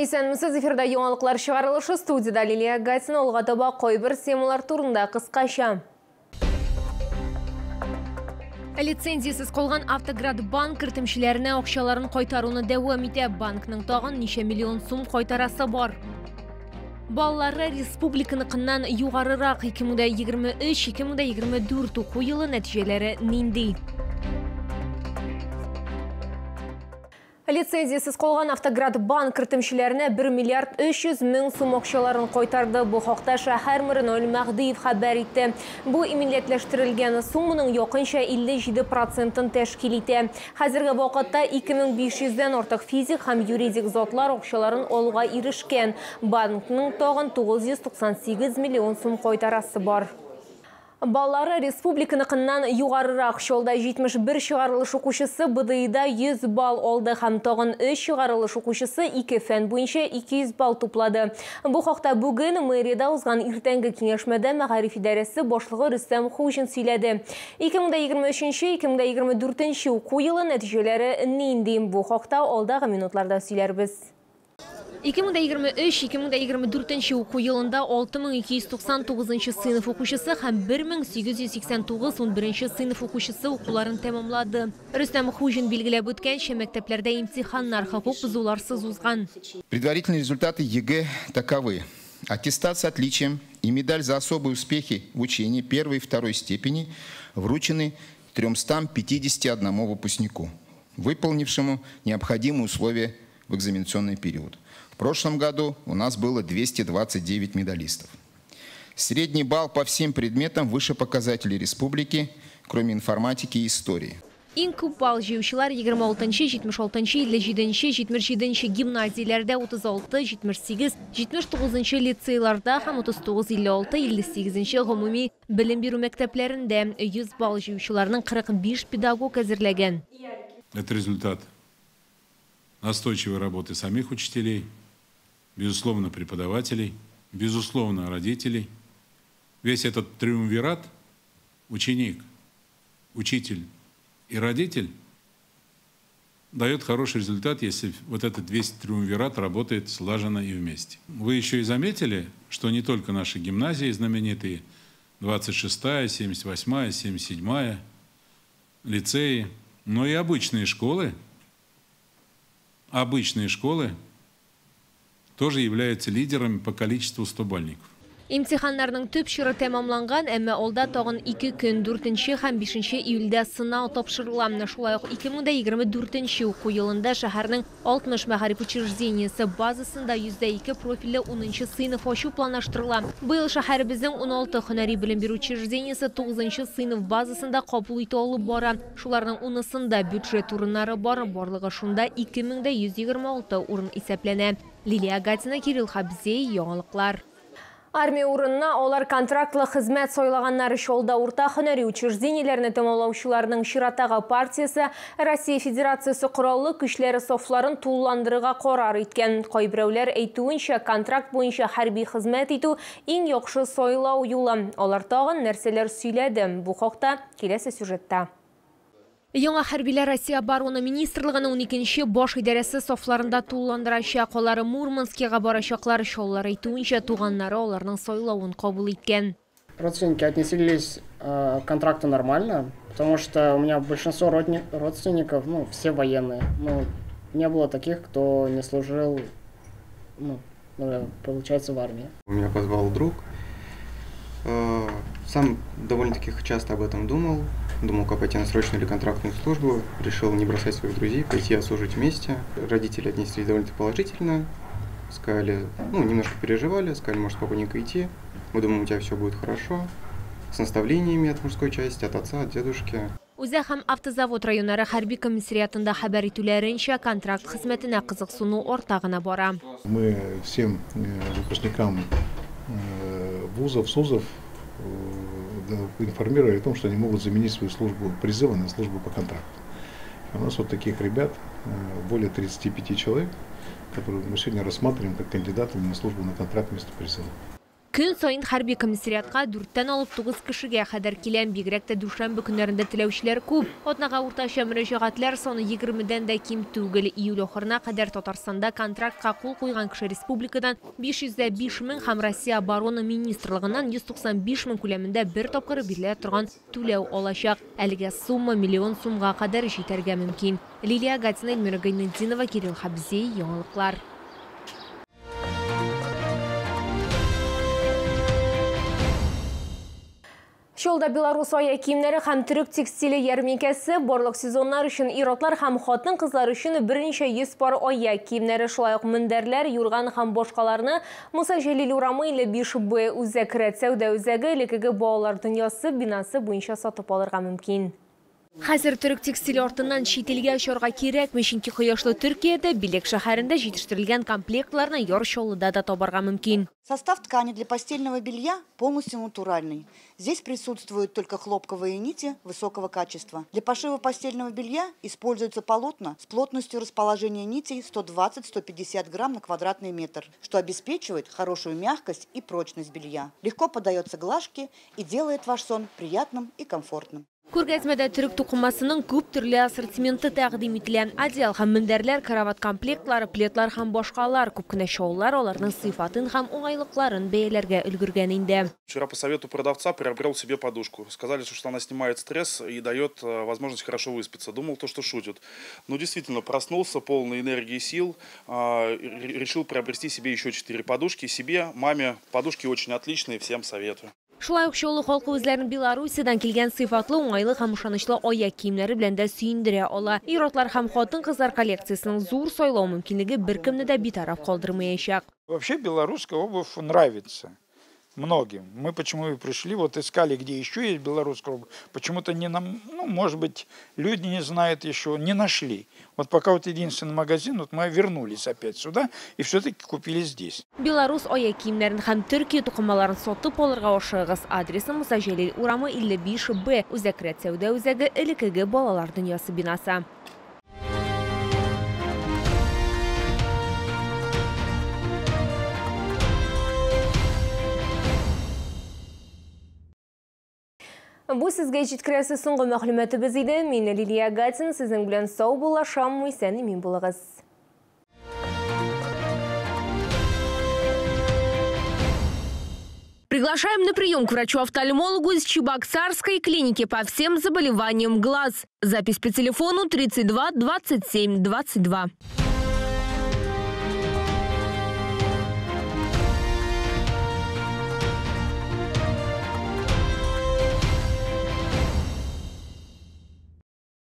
Исәнмесез, эфирда яңалыклар чыгарылышы, студияда Лилия Гатина. Алга таба кайбер темалар турында кыскача. Лицензиясез калган Автоград банк кертемчеләренә акчаларын кайтаруны дәвам итә. Банкның тагын ничә миллион сум кайтарасы бар. Баллары республиканыкыннан югарырак 2023-2024 уку елы нәтиҗәләре нинди? Лицензиясез калган Автоград банк кертемчеләренә 1 миллиард 300 мең сум акчаларын кайтарды. Бу хакта шәһәр мэры Наил Мәһдиев хәбәр итте. Бу иминиятләштерелгән сумманың якынча 57%-ын тәшкил итә. Хәзерге вакытта 2500-дән артык физик һәм юридик затлар акчаларын алуга ирешкән. Банкның тагын 998 миллион сум кайтарасы бар. Баллары республиканыкыннан югарырак. Чалда 71 чыгарылыш укучысы БДИда 100 балл алды һәм тагын 3 чыгарылыш укучысы 2 фән буенча 200 балл туплады. Бу хакта бүген мэриядә узган иртәнге киңәшмәдә мәгариф идарәсе башлыгы Рөстәм Хуҗин сөйләде. 2023-2024 уку елы нәтиҗәләре нинди? Бу хакта алдагы минутларда сөйләрбез. 2023-2024 уку елында 6299 сыйныф укучысы һәм 1889 11 сыйныф укучысы укуларын тәмамлады. Рөстәм Хуҗин билгеләп үткәнчә, мәктәпләрдә имтиханнар хокук бозуларсыз узган. Предварительные результаты ЕГЭ таковы. Аттестат с отличием и медаль за особые успехи в учении первой и второй степени вручены 351 выпускнику, выполнившему необходимые условия в экзаменационный период. В прошлом году у нас было 229 медалистов. Средний балл по всем предметам выше показателей республики, кроме информатики и истории. Иң күп балл җыючылар 26-нчы, 76-нчы, 57-нче, 77-нче гимназияләрдә, 36, 78, 79-нчы лицейларда һәм 39, 56, 58-нче гомуми белем бирү мәктәпләрендә. 100 балл җыючыларның 45 педагог әзерләгән. Это результат настойчивой работы самих учителей, безусловно, преподавателей, безусловно, родителей. Весь этот триумвират, ученик, учитель и родитель, дает хороший результат, если вот этот весь триумвират работает слаженно и вместе. Вы еще и заметили, что не только наши гимназии знаменитые, 26-я, 78-я, 77-я, лицеи, но и обычные школы, тоже являются лидерами по количеству 100-бальников. Имтиханнарның төп чоры тәмамланган, әмма алда тагын 2 көн, 4 һәм 5 июльдә сынау тапшырыла. Шулай ук 2024 уку елында шәһәрнең 60 мәгариф учреждениесе базасында 102 профильле 10 сыйныф ачу планлаштырыла. Быел шәһәребезнең 16 һөнәри белем бирү учреждениесе 9 сыйныф базасында кабул итү алып бара. Шуларның 10-сында бюджет урыннары бар, барлыгы шунда 2126 урын исәпләнә. Лилия Гатина, Кирилл Хабзей, яңалыклар. Армия урынына алар контрактлы хезмәт сайлаганнар. Чалда урта һөнәри учреждениеләрне тәмамлаучыларның чираттагы партиясе Россия Федерациясе Кораллы көчләре сафларын тулыландырырга карар иткән. Кайберәүләр әйтүенчә, контракт буенча хәрби хезмәт итү иң яхшы сайлау юлы. Алар тагын нәрсәләр сөйләде? Бу хакта киләсе сюжетта. Яңа хәрбиләр Россия Оборона министрлыгының 12-нче баш идарәсе сафларында тулыландырачак. Алар Мурманскига барачаклар. Чаллылар әйтүенчә, туганнары аларның сайлавын кабул иткән. Родственники отнеслись к контракту нормально, потому что у меня большинство родственников, все военные. Не было таких, кто не служил, получается, в армии. Меня позвал друг. Сам довольно-таки часто об этом думал. Думал, как пойти на срочную или контрактную службу. Решил не бросать своих друзей, пойти отслужить вместе. Родители отнеслись довольно-таки положительно. Сказали, немножко переживали, сказали, может, спокойненько идти. Мы думаем, у тебя все будет хорошо. С наставлениями от мужской части, от отца, от дедушки. Үзәк һәм Автозавод районнары хәрби комиссариатында хәбәр итүләренчә, контракт хезмәтенә кызыксыну арта гына бара. Мы всем выпускникам вузов, СУЗов информировали о том, что они могут заменить свою службу призыва на службу по контракту. У нас вот таких ребят более 35 человек, которые мы сегодня рассматриваем как кандидатов на службу на контракт вместо призыва. Көн саен хәрби комиссариатка 4-тән алып 9 кешегә кадәр килә. Бигрәк тә дүшәмбе көннәрендә теләүчеләр күп. Атнага уртача мөрәҗәгатьләр саны 20-дән дә ким түгел. Июль ахырына кадәр Татарстанда контрактка кул куйган кеше республикадан 505 мең һәм Россия оборона министрлыгыннан 195 мең күләмендә бер тапкыр бирелә торган түләү алачак. Әлегә сумма миллион сумга кадәр җитәргә мөмкин. Лилия Гатина, Эльмира Гайнетдинова, Кирилл Хабзей, Яңалыклар. Чаллыда Беларус аяк киемнәре һәм төрек текстиле ярминкәсе барлык сезоннар өчен ир-атлар һәм хатын-кызлар өчен берничә йөз пар аяк киемнәре, шулай ук мендәрләр, юрган һәм башкаларны Муса Җәлил урамы 55Б үзәк рәт сәүдә үзәге элеккеге балалар дөньясы бинасы буенча сатып алырга мөмкин. Хәзер төрек текстиле артыннан чит илгә очарга кирәкми, чөнки кояшлы Төркиядә Билек шәһәрендә җитештерелгән комплектларны Яр Чаллыда да табарга мөмкин. Состав ткани для постельного белья полностью натуральный. Здесь присутствуют только хлопковые нити высокого качества. Для пошива постельного белья используются полотна с плотностью расположения нитей 120-150 грамм на квадратный метр, что обеспечивает хорошую мягкость и прочность белья. Легко поддается глажке и делает ваш сон приятным и комфортным. Күргәзмәдә төрек тукымасының күп төрле ассортименты тәкъдим ителә. Одеял һәм мендәрләр, карават комплектлары, пледлар һәм башкалар. Күп кенә чаллылар аларның сыйфатын һәм уңайлыкларын бәяләргә өлгергән инде. Вчера по совету продавца приобрел себе подушку. Сказали, что она снимает стресс и дает возможность хорошо выспаться. Думал, то, что шутят. Но действительно, проснулся полный энергии и сил, решил приобрести себе еще 4 подушки. Себе, маме. Подушки очень отличные, всем советую. Шулай ук Чаллы халкы үзләрен Белоруссиядән килгән сыйфатлы, уңайлы һәм ышанычлы аяк киемнәре белән дә сөендерә ала. Ир-атлар һәм хатын-кызлар коллекциясенең зур сайлау мөмкинлеге беркемне дә битараф калдырмаячак. Вообще белорусская обувь нравится многим. Мы почему и пришли, вот искали, где еще есть белорусская обувь. Почему-то не нам, ну, может быть, люди не знают еще, не нашли. Вот пока вот единственный магазин, вот мы вернулись опять сюда и все-таки купили здесь. Белорус аяк киемнәрен һәм Төркия тукымаларын сатып алырга ашыгыгыз. Адресы Муса Җәлил урамы 55Б, Үзәк рәт сәүдә үзәге, элеккеге балалар дөньясы бинасы. Бу сезгә җиткерәсе соңгы мәгълүматыбыз иде. Мин Лилия Гатин, сезнең белән сау булашам, исән имин булыгыз. Приглашаем на прием к врачу-офтальмологу из Чебоксарской клиники по всем заболеваниям глаз. Запись по телефону 32 27 22.